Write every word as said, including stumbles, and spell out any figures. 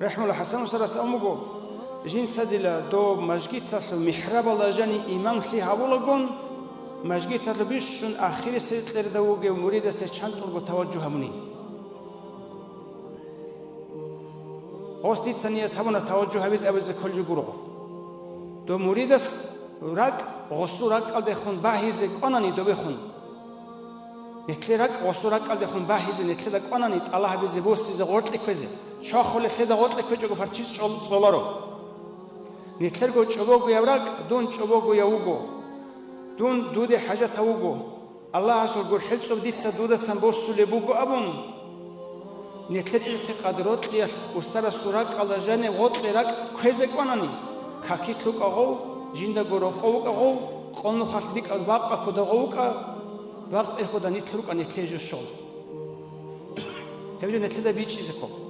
РахӀмула ХӀасан устарас абун буго, жинца дила доб мажгиталъул михӀрабалда жани имамлъи гьабулагун, мажгиталъул бищун ахирисел кьерда вугев муридасе чанцӀулго таваджу гьабунин. Гъос дица ният гьабуна таваджу гьабизе абизе кколги гурого. Доб муридас ракӀ гъосул ракӀалдехун багьизе кӀванани добехун. Нилъер ракӀ гъосул ракӀалдехун багьизе нилъеда кӀванани тӀалаб гьабизе, босизе, гъоркье кквезе. Чвахулел лъеда гъоркье кквечӀого парччи цӀол-, цӀоларо. Нилъерго чӀобогояб ракӀ дун чӀобогояв вуго. Дун дуде хӀажатав вуго. Аллагьасул гурхӀел цӀоб дица дудасан босулеб буго абун, нилъер игӀтикъад рокьиялъ устарасул ракӀалда жанив гъоркье ракӀ кквезе кӀванани, какилъ вукӀа гъов, жиндаго рокъов вукӀа гъов, къо нухалъ рикӀкӀад бакъа хьуда гъов вукӀа, бакъа хьуда нилъ рукӀа нилъее жо щол. Гьеб жо нилъеда бичӀчӀизе ккола.